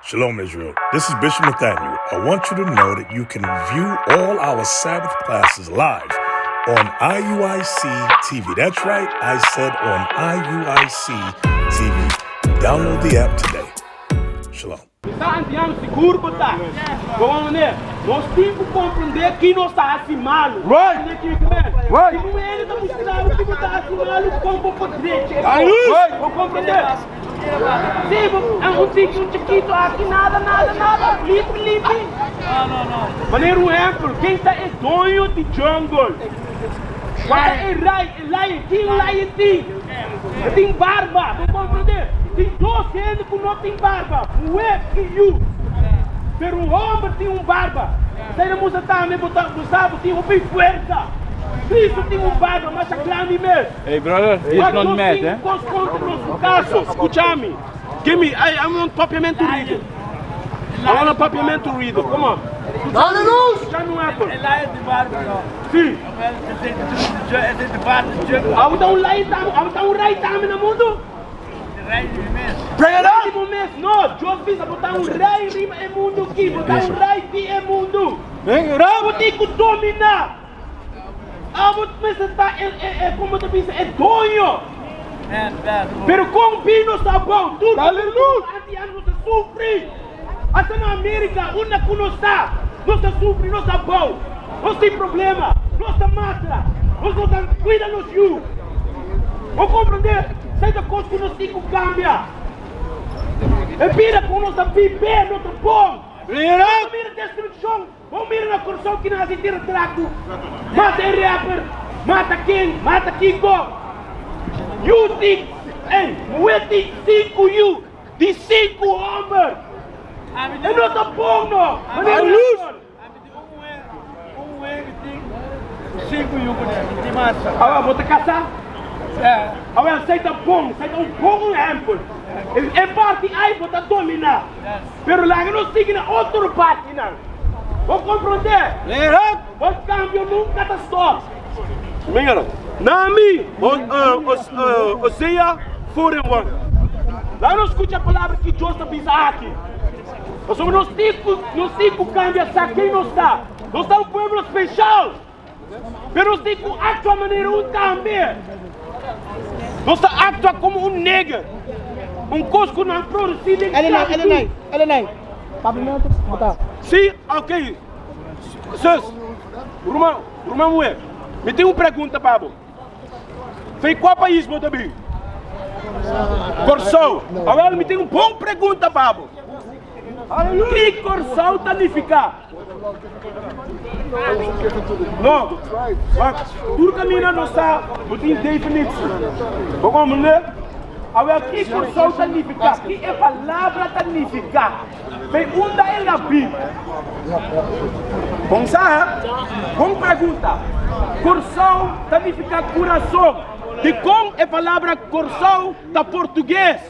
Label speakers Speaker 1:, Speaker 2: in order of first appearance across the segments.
Speaker 1: Shalom, Israel. This is Bishop Nathaniel. I want you to know that you can view all our Sabbath classes live on IUIC TV. That's right, I said on IUIC TV. Download the app today. Shalom.
Speaker 2: Sa antiano sigur bo ta. Bon meneer, nos tin ku komprendé ki nos ta hasi malu.
Speaker 3: Right. Right.
Speaker 2: Si un hende ta mustra bo ki bo ta hasi malu, kon bo por drecha e kos?
Speaker 3: Right.
Speaker 2: Bo komprendé? Si bo un tiki un chikito aki nada nada nada lipi lipi. Manera un ehempel, ken ta e doño di jungle? Kua ta e rei, e lion? Kin lion tin? E tin barba, bo komprendé? Tin dos hende ku no tin barba, muhé i yu. Pero un hòmber tin un barba. Esei ta mustra tambe bo ta bo sa bo tin hopi fuersa. Cristo tin un barba masha grandi mes.
Speaker 3: Hey brother, he is
Speaker 2: Wak
Speaker 3: not
Speaker 2: nos
Speaker 3: mad,
Speaker 2: tin
Speaker 3: eh?
Speaker 2: kos kontra nos su kaso. Skucha mi. Give me, I, I want papiamento read it. I want a papiamento read it. Come on. Skucha mi un apple. Si. Abo ta un lei tambe, abo ta un rei tambe na mundu?
Speaker 3: Bring it
Speaker 2: Rei
Speaker 3: up!
Speaker 2: di bo mes? No, Dios bisa bo ta un rei riba e mundu ki, bo ta un rei di e mundu.
Speaker 3: Bring it up!
Speaker 2: Bo tin ku dominá. Abo mester ta e, e, e, komo ta bisa, e doño. Pero kon bin nos ta abou, tur
Speaker 3: Aleluya!
Speaker 2: antiano nos ta sufri. Hasta na Amerika, unda ku nos ta, nos ta sufri, nos ta abou. Nos tin problema, nos ta mata, nos no ta kuida nos yu. Bo komprendé? Esei ta kos ku nos tin ku kambia. E bida ku nos ta bibé no ta bon.
Speaker 3: Bring it
Speaker 2: Bo
Speaker 3: up!
Speaker 2: mira destrukshon, bo mira na Kòrsou ki nan hasi tira traku, mata e rapper, mata ken, mata kiko. Yu tin, ey, muhé tin sinku yu di sinku hòmber. E no ta bon no, manera
Speaker 3: Aleluya!
Speaker 2: Awe bo ta kasá? Awe esei ta bon, esei ta un bon ehèmpel. E parti ei bo ta dominá, pero laga nos sigui na otro partinan. Bo komprondé? Bo kambio nunka ta stòp. Mira, na mi, Hosea 4 en 1. Laga nos skucha e palabra ki Dios ta bisa aki. Pasobra nos tin ku nos tin ku kambia sa ken nos ta. Nos ta un pueblo speshal, pero nos tin ku aktua manera un tambe. Nos ta aktua komo un neger, un kos ku nan produsí den sklabitut. Sí, ok. Sus, ruman, ruman muhé, mi tin un pregunta pa bo. Fei kua pais bo ta bin? Kòrsou. Awel mi tin un bon pregunta pa bo. Ki Kòrsou ta nifiká? No, wak, tur kaminda nos sa bo tin definitsi. Bo komprendé? Awel ki Kòrsou ta nifiká? Ki e palabra ta nifiká? Fei unda el a bin? Bon sa, he? Bon pregunta. Kòrsou ta nifiká kurason. Dikon e palabra Kòrsou ta portugues?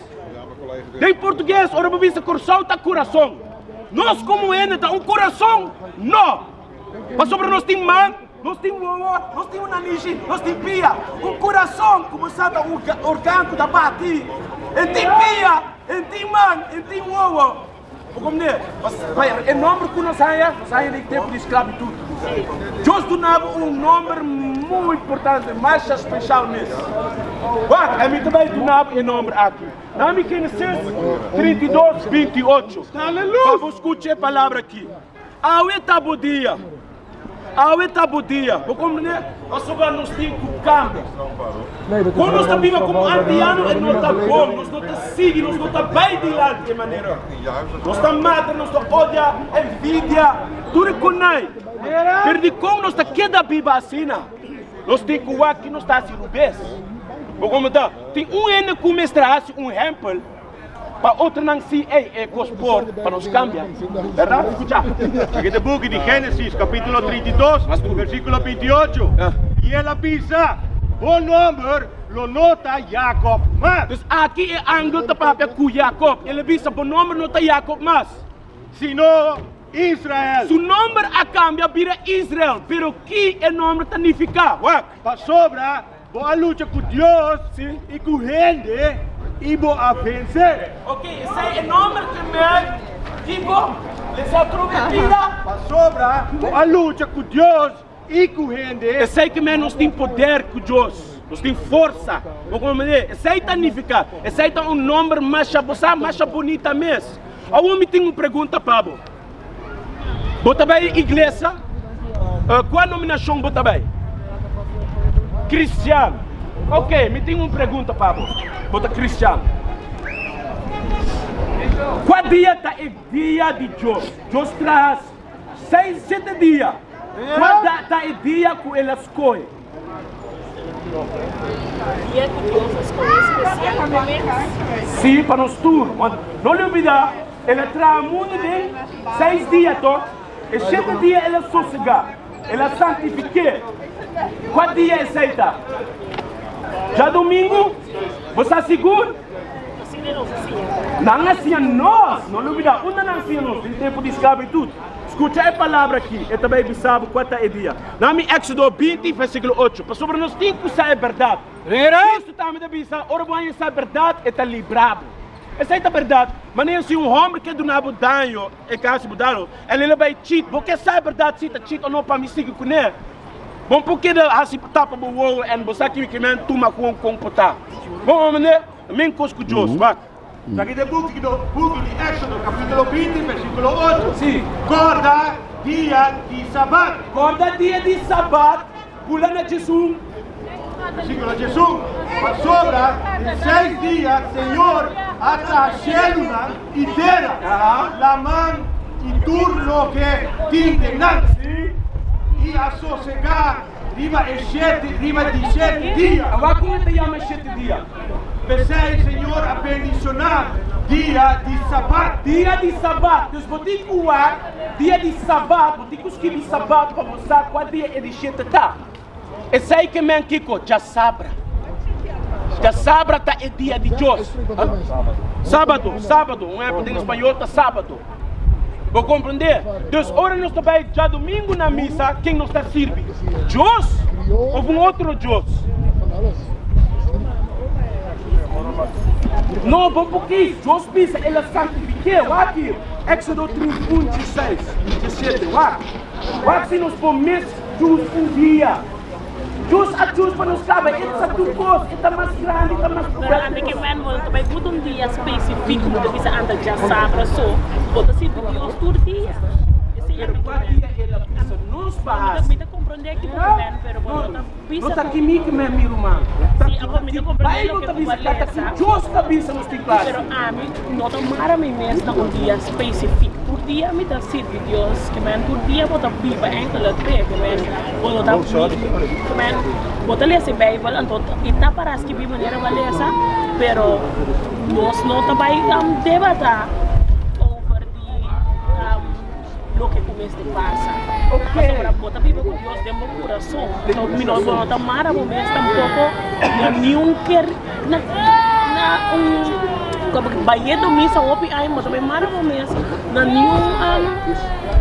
Speaker 2: Den portugues ora bo bisa Kòrsou ta kurason. Nos komo hende ta un kurason? No! Pasobra nos tin man, nos tin wowo, nos tin un nanishi, nos tin pia. Un kurason ku bo sa ta un organ ku ta bati. E tin pia, e tin man, e tin wowo. Bo komprende? E nomber ku nos haña, nos haña den tempu di sklabitut. Dios duna bo un nomber muy importante, masha speshal mes. Wak, ami ta bai duna bo e nomber aki. Na mi Genesis 32, 28. Pa bo skucha e palabra aki. Awe ta bo dia. Awe ta bo dia. Bo komprendé? Pasobra nos tin ku kambia. Kon nos ta biba komo antiano e no ta bon. Nos no ta sigui, nos no ta bai dilanti e manera. Nos ta mata, nos ta odia, envidia, tur e konai. Pero dikon nos ta keda biba asina? Nos tin ku wak ki nos ta hasi rubes. Bo komprendé? Tin un hende ku mester hasi un ehèmpel. Pa otronan si ey e kos por pa nos kambia, bèrdat? Skucha.
Speaker 4: Aki ta buki di Génesis, kapítulo 32, versíkulo 28. I el a bisa, Bo nòmber lo no ta Jakòb mas.
Speaker 2: Dus aki e angel ta papia ku Jakòb. El a bisa, Bo nòmber no ta Jakòb mas.
Speaker 4: Sino Israel.
Speaker 2: Su nòmber a kambia bira Israel. Pero ki e nòmber ta nifiká? Wak.
Speaker 4: Pasobra Bo a lucha ku Dios i ku hende i bo a vense.
Speaker 2: Ok, esei e nomber ke men. Kiko? Lesa atrobe pida.
Speaker 4: Pasobra bo a lucha ku Dios i ku hende.
Speaker 2: Esei ke men nos tin poder ku Dios, nos tin forsa. Bo komprendé? Esei ta nifiká, esei ta un nòmber masha, bo sa, masha bunita mes. Awor mi tin un pregunta pa bo. Bo ta bai iglesia? Kua nominashon bo ta bai? Kristian. Ok, mi tin un pregunta pa bo. Bo ta kristian. Kua dia ta e dia di Dios? Dios traha seis, shete dia. Kua ta e dia ku el a skohe?
Speaker 5: Dia ku Dios a skohe spesial pa mes?
Speaker 2: Sí, pa nos tur. No lubida, el a traha mundu den seis dia, tòg? E shete dia el a sosegá, el a santifik'é. Kua dia esei ta? Djadumingu? Bo sa sigur? Nan a siña nos! No lubidá, unda nan a siña nos? Den tempu di sklabitut. Skucha e palabra akí, e ta bai bisa bo kua ta e dia. Na mi Éksodo 20, versíkulo 8, Pasobra nos tin ku sa e bèrdat. Kristu tambe ta bisa, Ora bo haña sa e bèrdat, e ta libra bo. Esei ta bèrdat. Manera si un hòmber ke duna bo daño, e ka hasi bo daño, el lo bai chit. Bo ke sa e bèrdat si ta chit o no pa mi sigui kuné. Bo no por keda hasi tapa bo wowo en bo sa kimi kimen tuma ku un komportá. Bo manera, men kos ku Dios. Wak.
Speaker 4: Esaki ta e buki buki di Éxodo, capítulo 20, versículo 8.
Speaker 2: Sí.
Speaker 4: Corda dia di Sabat.
Speaker 2: Corda dia di Sabat, bula na 11.
Speaker 4: Versículo 11. Pasobra den seis dia Señor a traha shelunan i tera, laman i tur loke tin den nan.
Speaker 2: Sí.
Speaker 4: I a sosegá Riba e shete, riba di shete dia.
Speaker 2: Awor kon e ta yama e shete dia?
Speaker 4: P'esei Señor a bendishoná dia di Sabat.
Speaker 2: Dia di Sabat. Dus bo tin ku wak dia di Sabat, bo tin ku skibi Sabat pa bo sa kua dia e di shete ta. Esei ke men kiko? Djasabra. Djasabra ta e dia di Dios. Sábado, sábado, un ehempel den spañol ta sábado. Bo komprendé? Dus ora nos ta bai djadumingu na misa, ken nos ta sirbi? Dios òf un otro dios? No, bo por kis. Dios bisa el a santifik'é. Wak aki, Éksodo 31, 16 i 17. Wak. Wak si nos por mis Dios un dia. Dios a choose pa nos kaba, e sa tur kos, e ta mas grandi, e ta mas
Speaker 5: Pero ante ke men bo no ta bai buta un dia spesifiko bo ta bisa anta djasabra so, bo ta sirbi Dios tur dia. Esei
Speaker 2: Pero
Speaker 5: ante
Speaker 2: kua
Speaker 5: ke men.
Speaker 2: dia el a bisa nos pa hasi?
Speaker 5: Mi ta komprondé kiko ke men, pero bo no ta bisa
Speaker 2: No ta
Speaker 5: ku.
Speaker 2: ki mi ke men mi ruman. Ta
Speaker 5: Sí, awor mi ta komprondé
Speaker 2: Bijbel
Speaker 5: loke
Speaker 2: ta
Speaker 5: ku bo
Speaker 2: bisa,
Speaker 5: a
Speaker 2: ta ki
Speaker 5: lesa.
Speaker 2: Dios ta bisa nos tin ku hasi.
Speaker 5: Pero ami no ta mara mi mes na un dia spesifiko. Tur dia mi ta sirbi Dios, ke men tur dia bo ta biba enkel p'e, ke men. Bo no ta men bo ta lesa e Bijbel anto e ta para skibi manera bo a lesa pero nos no ta bai debata over di loke ku mester pasa pasobra bo ta biba ku Dios den bo kurason anto mi no bo no ta mara bo mes tampoko na niun ker na na un bayendo misa hopi aña bo ta bai mara bo mes na niun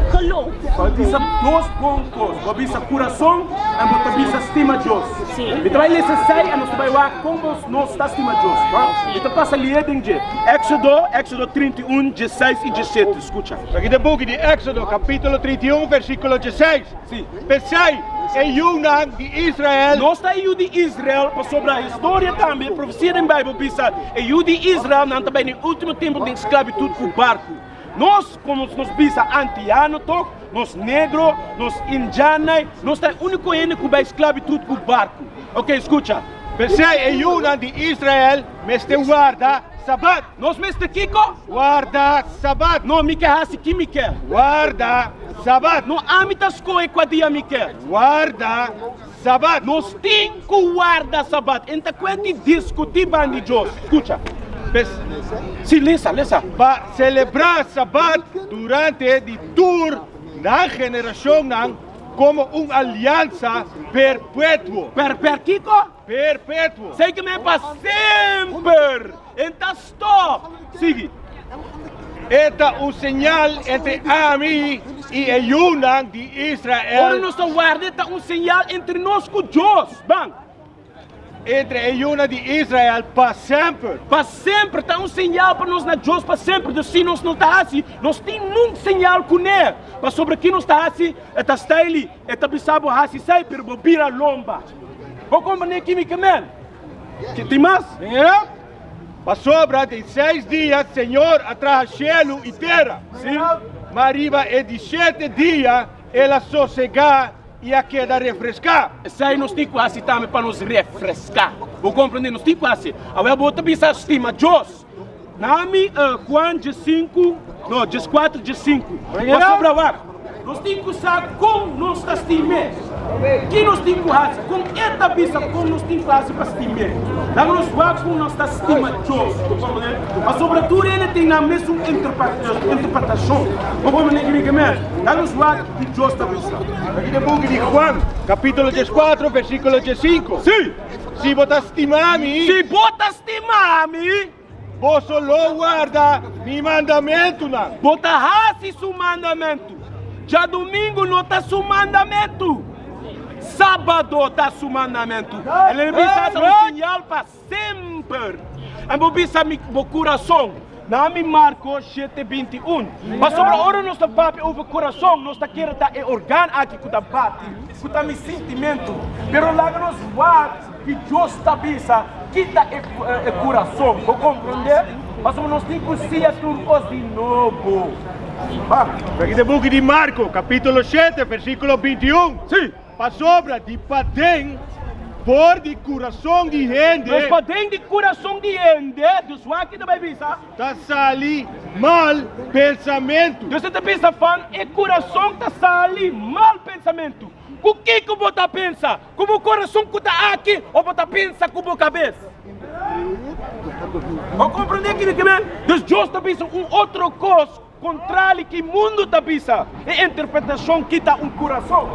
Speaker 5: geloof.
Speaker 2: Bo bisa dos bon kos. Bo bisa kurason en bo ta bisa stima Dios.
Speaker 5: Sí.
Speaker 2: Mi ta bai lesa esei en nos ta bai wak kon bos nos ta stima Dios. No? Mi ta pasa lie den dje. Éxodo, Éxodo 31, 16 i 17. Skucha.
Speaker 4: Aki den buki di Éxodo, kapítulo 31, versíkulo 16.
Speaker 2: Sí.
Speaker 4: P'esei, e yunan di Israel.
Speaker 2: Nos ta e yu di Israel pasobra historia tambe, profesia den Bijbel bisa e yu di Israel nan ta bai den último tempu den sklabitut ku barku. Nos, komo nos bisa antiano tok, nos negro, nos indjannan, nos ta e úniko hende ku bai sklabitut ku barku. Ok, skucha.
Speaker 4: P'esei e yunan di Israel mester warda Sabat.
Speaker 2: Nos mester kiko?
Speaker 4: Warda Sabat.
Speaker 2: No, mi ke hasi ki mi ke.
Speaker 4: Warda Sabat.
Speaker 2: No, ami ta skohe kua dia mi ke.
Speaker 4: Warda Sabat.
Speaker 2: Nos tin ku warda Sabat. En ta kuenti diskutí ban di Dios. Skucha.
Speaker 4: Pes.
Speaker 2: Sí, lesa, lesa.
Speaker 4: Pa selebrá Sabat durante di tur nan generashonnan komo un aliansa perpetuo.
Speaker 2: Per, per kiko?
Speaker 4: Perpetuo.
Speaker 2: Sei ke men pa semper. En ta stop. Sigui.
Speaker 4: E ta un señal entre ami i e yunan di
Speaker 2: Ora
Speaker 4: Israel.
Speaker 2: nos ta warda e ta un señal entre nos ku Dios. Ban.
Speaker 4: entre e yunan di Israel pa semper.
Speaker 2: Pa semper, ta un señal pa nos na Dios pa semper. Dus si nos no ta hasi, nos tin nun señal kuné. Pasobra ki nos ta hasi, e ta staili, e ta bisa bo hasi esei, pero bo bira lomba. Bo komprendé ki mi ke men? Tin mas?
Speaker 4: Pasobra den seis dia Señor a traha shelu i tera.
Speaker 2: Sí.
Speaker 4: Ma riba e di shete dia el a sosegá i a keda refreská.
Speaker 2: Esei nos tin ku hasi tambe pa nos refreská. Bo komprendé? Nos tin ku hasi. Awor bo ta bisa stima Dios. Na mi Juan diesinku, no, dieskuater, diesinku. Pasobra wak, nos tin ku sa kon nos ta stim'é. Ki nos tin ku hasi? Kon e ta bisa kon nos tin ku hasi pa stim'é? Laga nos wak kon nos ta stima Dios. Bo komprendé? Pasobra tur hende tin nan mesun interpretashon. Bo komprendé ki mi ke men? Laga nos wak ki Dios ta bisa.
Speaker 4: Aki den buki di Juan, kapítulo dieskuater, versíkulo diesinku.
Speaker 2: Sí.
Speaker 4: Si bo ta stima mi.
Speaker 2: Si bo ta stima mi.
Speaker 4: Boso lo warda mi mandamentunan.
Speaker 2: Bo ta hasi su mandamentu. Djadumingu no ta su mandamentu. Sábado ta su mandamentu. El a bisa ta un señal pa semper. En bo bisa mi bo kurason. Na mi Marko shete 21. Pasobra ora nos ta papia over kurason, nos ta kere ta e organ aki ku ta bati, ku ta mi sintimentu. Pero laga nos wak ki Dios ta bisa kita e e kurason. Bo komprondé? Pasobra nos tin ku siña tur kos di nobo. Ba.
Speaker 4: Aki den buki di Marko, kapítulo shete, versíkulo 21.
Speaker 2: Sí.
Speaker 4: Pasobra di paden for di kurason di hende.
Speaker 2: Nos paden di kurason di hende, dus wak ki ta bai bisa?
Speaker 4: Ta sali mal pensamentu.
Speaker 2: Dus e ta bisa fan e kurason ta sali mal pensamentu. Ku kiko bo ta pensa? Ku bo kurason ku ta aki o bo ta pensa ku bo kabes? Bo komprende kiko ke men? Dus Dios ta bisa un otro kos. Kontrali ki mundu ta bisa, e interpretashon ki ta un kurason.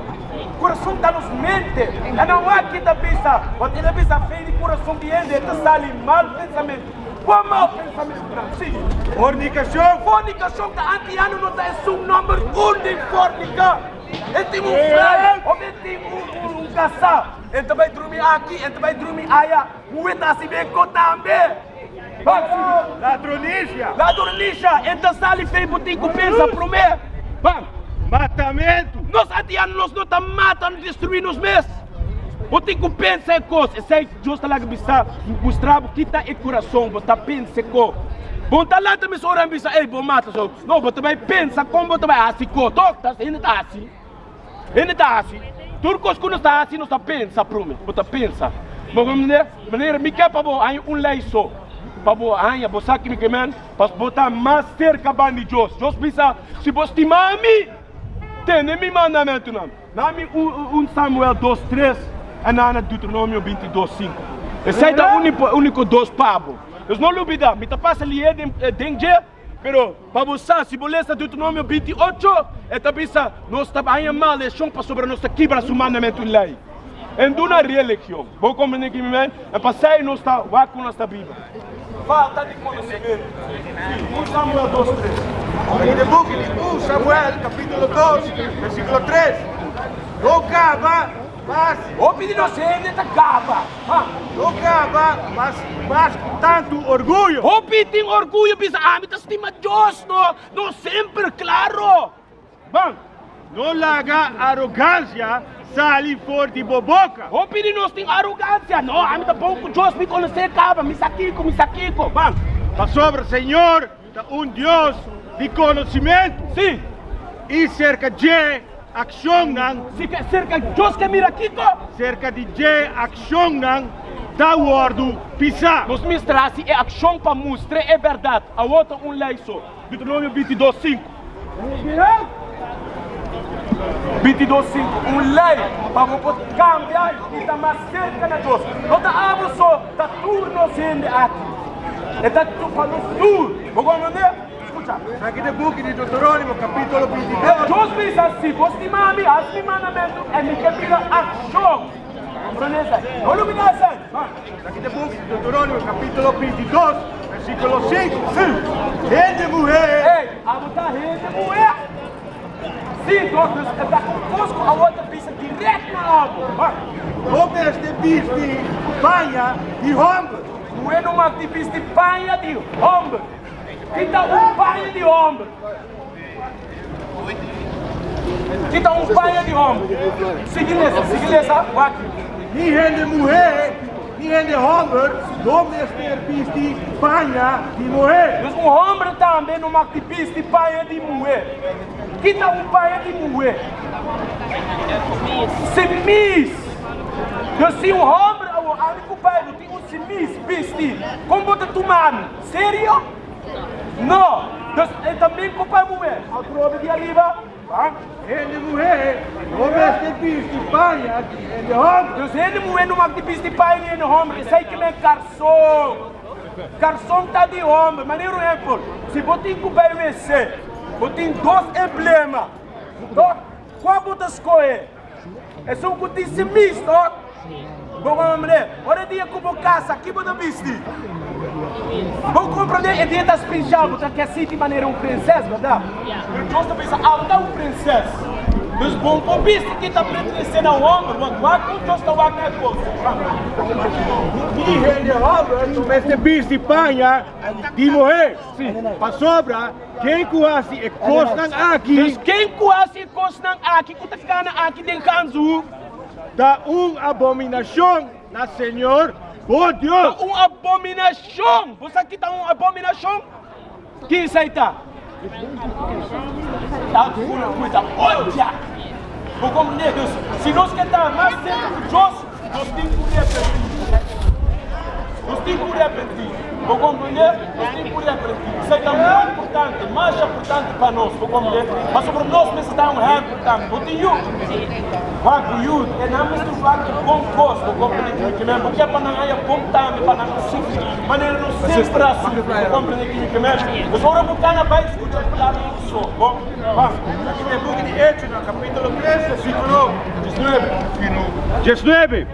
Speaker 2: Kurason ta nos mente. E no wak ki ta bisa, want e ta bisa fe di kurason di hende, e ta sali mal pensamentu. Kua mal pensamentunan? Sigui.
Speaker 4: Fornikashon.
Speaker 2: Fornikashon ta antiano no ta esun nomber un den fornika. E tin un frei of e tin un kasá. E ta bai drumi aki, e ta bai drumi aya. Muhé ta hasi ben ko tambe. Ban!
Speaker 4: Ladronisia.
Speaker 2: Ladronisia, e ta sali fei bo tin ku pensa promé. Ban!
Speaker 4: Matamentu.
Speaker 2: Nos antiano nos no ta mata no destruí nos mes. Bo tin ku pensa e kos. Esei Dios ta laga bisa, mustra bo kita e kurason bo ta pensa e ko. Bo no ta lanta mesora i bisa ey bo mata so. No, bo ta bai pensa kon bo ta bai hasi ko. Tok, ta hende ta hasi. Hende ta hasi tur kos ku nos ta hasi, nos ta pensa prome, bo ta pensa. Bo komprende? Manera mi ke pa bo haña un lei so, pa bo haña, bo sa kimi ke men, pas bo ta mas serka ban di Dios. Dios bisa, si bo stima mi, tene mi mandamentunan. Na mi un Samuel dos tres en na Deuteronomio 22 sinku. Esei ta uniko dos pa bo. Dus no lubida, mi ta pasa lihe den dje. Pero, pa bo sa, si bo lesa Deuteronomio 28, e ta bisa, Nos ta haña maldeshon pasobra nos ta kibra su mandamentu i lei. En duna religion. Bo komprende ki mi men? En pasei nos ta wak ku nos ta biba. Falta di konosementu. Si, 1 Samuel dos, tres.
Speaker 4: Den e buki di 1 Samuel, kapítulo 2, versíkulo 3, No kaba mas.
Speaker 2: Hopi di nos hende ta kaba. Ha!
Speaker 4: No kaba mas mas ku tantu orguyo.
Speaker 2: Hopi tin orguyo bisa ami ta stima Dios no, no semper klaro. Ban.
Speaker 4: No laga arogansia sali for di bo boka.
Speaker 2: Hopi di nos tin arogansia, no ami ta bon ku Dios, mi konosé kaba, mi sa kiko, mi sa kiko. Ban.
Speaker 4: Pasobra Señor ta un Dios di konosimentu.
Speaker 2: Si.
Speaker 4: I serka dje akshonnan.
Speaker 2: Si ke serka Dios ke mira kiko?
Speaker 4: Serka di dje akshonnan ta wòrdu pisá.
Speaker 2: Nos mester hasi e akshon pa mustra e bèrdat. Awor ta un lei so. Deuteronomio 22, 5. 22, 5. Un lei pa bo por kambia i ta mas serka na Dios. No ta abo so, ta tur nos hende aki. E ta pa nos tur. Bo komprendé? Skucha.
Speaker 4: Aki den buki di Deuterónimo, kapítulo 22.
Speaker 2: Dios bisa, Si bo stima mi, hasi mi mandamentu, i mi ke mira akshon. Komprendé esei? No lubidá esei.
Speaker 4: Aki den buki di Deuterónimo, kapítulo 22, versíkulo 5. Hende muhé.
Speaker 2: Ey, abo ta hende muhé? Sí, toch? Dus e ta un kos ku awor ta bisa dirèkt na abo. Wak.
Speaker 4: No mester bisti paña di hòmber.
Speaker 2: Muhé no mag di bisti paña di hòmber. Kita un paña di hòmber. Kita un paña di hòmber. Sigui lesa, sigui lesa, wak.
Speaker 4: Ni hende muhé ni hende hòmber no mester bisti paña di muhé.
Speaker 2: Dus un hòmber tambe no mag di bisti paña di muhé. Kita un paña di muhé. Simis. Dus si un hòmber awor ami ku bai bo tin un simis bisti, kon bo ta tuma ami? Serio? No. Dus e ta min ku pa muhé. Atrobe di ariba.
Speaker 4: Hende muhé no mester bisti paña di hende hòmber.
Speaker 2: Dus hende muhé no mag di bisti paña di hende hòmber. Esei ke men karson. Karson ta di hòmber. Manera un ehèmpel, si bo tin ku bai wc, bo tin dos emblema, tok? Kua bo ta skohe? Esun ku tin simis, tok? Bo komprendé? Ora e dia ku bo kasa, ki bo ta bisti? Bo komprendé? E dia ta spesial, bo ta ke sinti manera un prinses, bèrdat? Pero Dios ta bisa, Abo ta un prinses. Dus bo por bisti ki ta pertenesé na un hòmber. Wak, wak kon Dios ta wak na e kos.
Speaker 4: Ni hende hòmber no mester bisti paña di muhé, pasobra ken ku hasi e kosnan aki.
Speaker 2: Dus ken ku hasi e kosnan aki ku ta kana aki den Ganzenhoef.
Speaker 4: Ta un abominashon na Señor bo Dios.
Speaker 2: Ta un abominashon! Bo sa ki ta un abominashon? Ki esei ta? Ta algu ku ta odia. Bo komprendé? Dus, si nos ke ta mas serka ku Dios, nos tin ku repentí. Nos tin ku repentí. Bo komprendé? Nos tin ku repentí. Esei ta muy importante, masha importante pa nos. Bo komprendé? Pasobra nos mester ta un ehèmpel tambe. Bo tin yu? Wak bo yu, e nan mester wak e bon kos. Bo komprendé kico mi ke men? Bo ke pa nan haña bon tambe, pa nan no sufri manera nos semper a sufri. Bo komprendé kico mi ke men? Pues ora bo kana bai skucha e palabra di so. Bon,
Speaker 4: Wak, aki den buki di Echonan, kapítulo tres, versíkulo diesnuebe. Diesnuebe,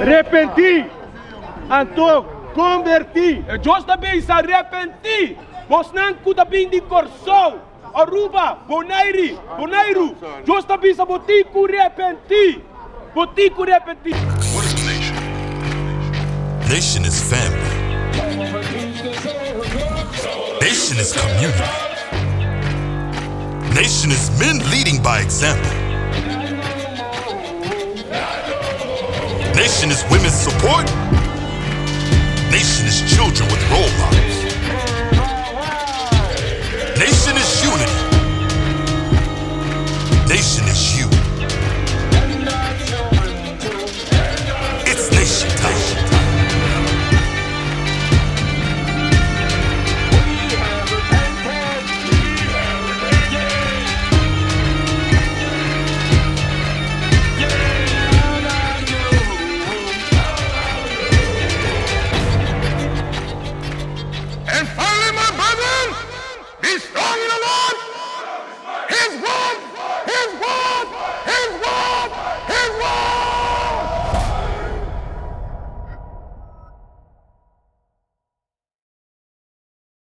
Speaker 4: Repentí! Anto kombertí.
Speaker 2: E Dios ta bisa, Repentí, bosnan ku ta bin di Kòrsou, Aruba, Bonairi, Bonairu. Dios ta bisa, Bo tin ku repentí, bo tin ku repentí.
Speaker 1: What is a nation? Nation is family. Nation is community. Nation is men leading by example. Nation is women's support. Nation is children with role.